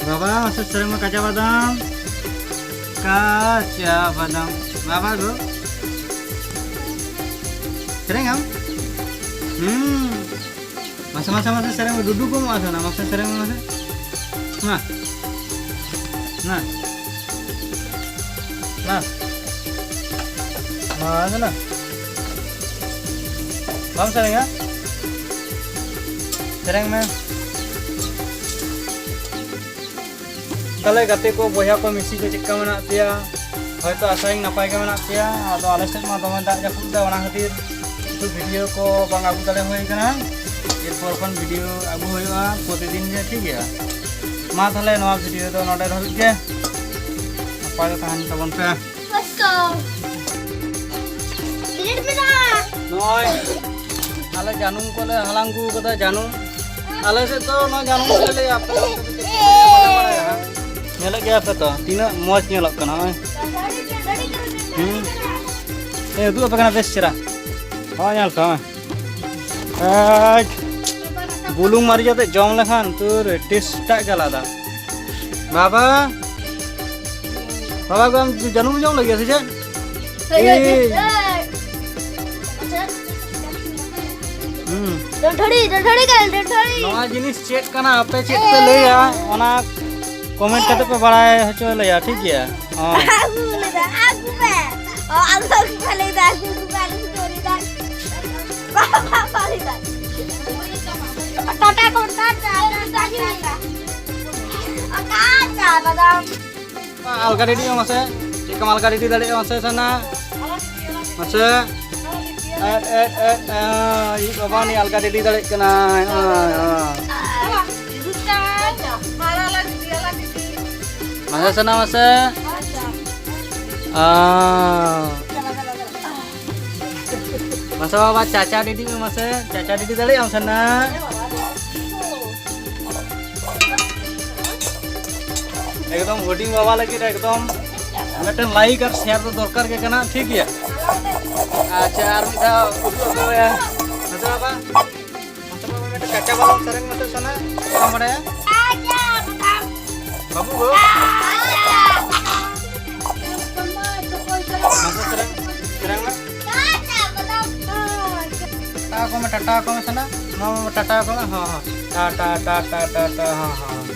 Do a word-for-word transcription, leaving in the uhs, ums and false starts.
ᱵᱟᱵᱟ, ᱢᱟᱥᱮ ᱥᱮᱨᱮᱧ ᱢᱮ, ᱠᱟᱸᱪᱟ ᱵᱟᱫᱟᱢ, ᱠᱟᱸᱪᱟ ᱵᱟᱫᱟᱢ᱾ ᱵᱟᱵᱟ ᱜᱳ, ᱥᱮᱨᱮᱧ ᱟᱢ? ᱦᱩᱸ᱾ ᱢᱟᱥᱮ, ᱢᱟᱥᱮ, ᱢᱟᱥᱮ ᱥᱮᱨᱮᱧ ᱢᱮ, ᱰᱩᱰᱩ ᱠᱚ ᱮᱢᱚᱜᱼᱟ ᱥᱮ ᱚᱱᱟ? ᱢᱟᱥᱮ ᱥᱮᱨᱮᱧ ᱢᱮ ᱢᱟᱥᱮ᱾ ᱢᱟ᱾ ᱢᱟ᱾ ᱢᱟ, ᱥᱮ ᱱᱟ᱾ ᱵᱟᱢ ᱥᱮᱨᱮᱧᱟ? ᱥᱮᱨᱮᱧ ᱢᱮ᱾ ᱛᱟᱦᱞᱮ ᱜᱟᱛᱮ ᱠᱚ, ᱵᱚᱭᱦᱟ ᱠᱚ, ᱢᱤᱥᱤ ᱠᱚ, ᱪᱮᱫᱠᱟ ᱢᱮᱱᱟᱜ ᱯᱮᱭᱟ? ᱦᱚᱭᱛᱳ ᱟᱥᱟᱭᱟᱹᱧ ᱱᱟᱯᱟᱭ ᱜᱮ ᱢᱮᱱᱟᱜ ᱯᱮᱭᱟ᱾ ᱟᱫᱚ ᱟᱞᱮ ᱥᱮᱫ ᱢᱟ ᱫᱚᱢᱮ ᱫᱟᱜ ᱡᱟᱹᱯᱩᱫ ᱫᱟ, ᱚᱱᱟ ᱠᱷᱟᱹᱛᱤᱨ ᱠᱤᱪᱷᱩ ᱵᱷᱤᱰᱤᱭᱳ ᱠᱚ ᱵᱟᱝ ᱟᱹᱜᱩ ᱫᱟᱲᱮ ᱦᱩᱭ ᱠᱟᱱᱟ᱾ ᱮᱨᱯᱚᱨ ᱠᱷᱚᱱ ᱵᱷᱤᱰᱤᱭᱳ ᱟᱹᱜᱩ ᱦᱩᱭᱩᱜᱼᱟ ᱯᱨᱚᱛᱤᱫᱤᱱ ᱜᱮ, ᱴᱷᱤᱠ ᱜᱮᱭᱟ? ᱢᱟ ᱛᱟᱦᱞᱮ ᱱᱚᱣᱟ ᱵᱷᱤᱰᱤᱭᱳ ᱫᱚ ᱱᱚᱰᱮ ᱫᱷᱟᱹᱵᱤᱡ ᱜᱮ, ᱱᱟᱯᱟᱭ ᱜᱮ ᱛᱟᱦᱮᱱ ᱛᱟᱵᱚᱱ ᱯᱮ᱾ ᱱᱚᱜᱼᱚᱭ ᱟᱞᱮ ᱡᱟᱹᱱᱩᱢ ᱠᱚᱞᱮ ᱦᱟᱞᱟᱝ ᱟᱹᱜᱩ ᱠᱟᱫᱟ, ᱡᱟᱹᱱᱩᱢ᱾ ᱟᱞᱮ ᱥᱮᱫ ᱫᱚ ᱱᱚᱣᱟ ᱡᱟᱹᱱᱩᱢ ᱠᱚᱞᱮ ᱞᱟᱹᱭᱟ, ᱟᱯᱮ ᱥᱮᱫ ᱫᱚ ᱪᱮᱫ ᱠᱚᱯᱮ ᱞᱟᱹᱭᱟ ᱵᱟᱞᱮ ᱵᱟᱲᱟᱭᱟ ᱦᱟᱸᱜ᱾ ᱧᱮᱞᱮᱫ ᱜᱮᱭᱟ ᱯᱮ ᱛᱚ, ᱛᱤᱱᱟᱹᱜ ᱢᱚᱡᱽ ᱧᱮᱞᱚᱜ ᱠᱟᱱᱟ, ᱱᱚᱜᱼᱚᱭ᱾ ᱦᱩᱸ᱾ ᱮ, ᱩᱫᱩᱜ ᱟᱯᱮ ᱠᱟᱱᱟ ᱵᱮᱥ ᱪᱮᱦᱨᱟ᱾ ᱦᱚᱸ, ᱧᱮᱞ ᱯᱮ, ᱦᱚᱸ᱾ ᱮᱭ, ᱵᱩᱞᱩᱝ ᱢᱟᱹᱨᱤᱪ ᱟᱛᱮ ᱡᱚᱢ ᱞᱮᱠᱷᱟᱱ ᱛᱳᱨ ᱴᱮᱥᱴ ᱴᱟᱜ ᱜᱮ ᱟᱞᱟᱫᱟ᱾ ᱵᱟᱵᱟ, ᱵᱟᱵᱟ ᱜᱚ, ᱟᱢ ᱡᱟᱹᱱᱩᱢ ᱡᱚᱢ ᱞᱟᱹᱜᱤᱫ ᱥᱮ ᱪᱮᱫ? ᱦᱳᱭ, ᱦᱳᱭ, ᱦᱳᱭ᱾ ᱦᱩᱸ᱾ ᱰᱚᱰᱷᱚᱲᱤ, ᱰᱚᱰᱷᱚᱲᱤ ᱠᱟᱱᱟ, ᱰᱚᱰᱷᱚᱲᱤ᱾ ᱱᱚᱣᱟ ᱡᱤᱱᱤᱥ ᱪᱮᱫ ᱠᱟᱱᱟ, ᱟᱯᱮ ᱪᱮᱫ ᱯᱮ ᱞᱟᱹᱭᱟ, ᱚᱱᱟ ᱠᱚᱢᱮᱱᱴ ᱠᱟᱛᱮ ᱯᱮ ᱵᱟᱲᱟᱭ ᱦᱚᱪᱚ ᱞᱮᱭᱟ, ᱴᱷᱤᱠ ᱜᱮᱭᱟ? ᱦᱳᱭ᱾ ᱟᱹᱜᱩ ᱞᱮᱫᱟ, ᱟᱹᱜᱩ ᱯᱮ᱾ ᱚ, ᱟᱹᱜᱩ, ᱟᱹᱜᱩ ᱯᱮ ᱞᱟᱹᱭᱫᱟ, ᱟᱹᱜᱩ, ᱟᱹᱜᱩ ᱯᱮ, ᱟᱹᱜᱩ ᱯᱮ ᱞᱟᱹᱭᱫᱟ᱾ ᱵᱟᱵᱟ, ᱵᱟᱵᱟ ᱞᱟᱹᱭᱫᱟ᱾ ᱴᱟᱴᱟ ᱠᱚ, ᱴᱟᱴᱟ, ᱴᱟᱴᱟ, ᱴᱟᱴᱟ᱾ ᱴᱟᱴᱟ, ᱵᱟᱫᱟᱢ᱾ ᱟᱞᱜᱟ ᱨᱮᱰᱤ ᱢᱮ ᱢᱟᱥᱮ, ᱪᱮᱫ ᱞᱮᱠᱟᱢ ᱟᱞᱜᱟ ᱨᱮᱰᱤ ᱫᱟᱲᱮᱭᱟᱜᱼᱟ ᱢᱟᱥᱮ ᱥᱟᱱᱟ? ᱢᱟᱥᱮ᱾ ᱮᱫ, ᱮᱫ, ᱮᱫ, ᱮᱫ, ᱤᱧ ᱵᱟᱵᱟ ᱩᱱᱤ ᱟᱞᱜᱟ ᱨᱮᱰᱤ ᱫᱟᱲᱮᱭᱟᱜ ᱠᱟᱱᱟᱭ᱾ ᱦᱳᱭ, ᱦᱳᱭ᱾ ᱢᱟᱥᱮ ᱥᱟᱱᱟ ᱢᱟᱥᱮ᱾ ᱟᱸ᱾ ᱢᱟᱥᱮ ᱵᱟᱵᱟ, ᱪᱟᱪᱟ ᱰᱤᱰᱤ ᱢᱮ ᱢᱟᱥᱮ, ᱪᱟᱪᱟ ᱰᱤᱰᱤ ᱫᱟᱲᱮᱭᱟᱜ ᱟᱢ ᱥᱮ ᱱᱟ? ᱮᱠᱫᱚᱢ ᱦᱩᱰᱤᱧ ᱵᱟᱵᱟ ᱞᱟᱹᱜᱤᱫ ᱮᱠᱫᱚᱢ ᱢᱤᱫᱴᱮᱱ ᱞᱟᱭᱤᱠ ᱟᱨ ᱥᱮᱭᱟᱨ ᱫᱚ ᱫᱚᱨᱠᱟᱨ ᱜᱮ ᱠᱟᱱᱟ, ᱴᱷᱤᱠ ᱜᱮᱭᱟ? ᱟᱪᱪᱷᱟ, ᱟᱨ ᱢᱤᱫ ᱫᱷᱟᱣ ᱩᱫᱩᱜ ᱟᱯᱮ ᱦᱩᱭᱩᱜᱼᱟ᱾ ᱢᱟᱥᱮ ᱵᱟᱵᱟ, ᱢᱟᱥᱮ ᱵᱟᱵᱟ, ᱢᱤᱫᱴᱮᱱ ᱠᱟᱪᱟ ᱵᱟᱫᱟᱢ ᱥᱮᱨᱮᱧ ᱢᱟᱥᱮ ᱥᱟᱱᱟ, ᱵᱟᱢ ᱵᱟᱲᱟᱭᱟ? ᱵᱟᱹᱵᱩ ᱜᱳ᱾ ᱢᱟᱥᱮ ᱥᱮᱨᱮᱧ, ᱥᱮᱨᱮᱧ ᱢᱮ᱾ ᱴᱟᱴᱟ ᱠᱚ ᱢᱮ, ᱴᱟᱴᱟ ᱠᱚ ᱢᱮ ᱥᱟᱱᱟ᱾ ᱢᱟ, ᱢᱟ, ᱴᱟᱴᱟ ᱠᱚ ᱢᱮ᱾ ᱦᱚᱸ, ᱦᱚᱸ᱾ ᱴᱟ, ᱴᱟ, ᱴᱟ, ᱴᱟ, ᱴᱟ, ᱴᱟ, ᱦᱚᱸ, ᱦᱚᱸ᱾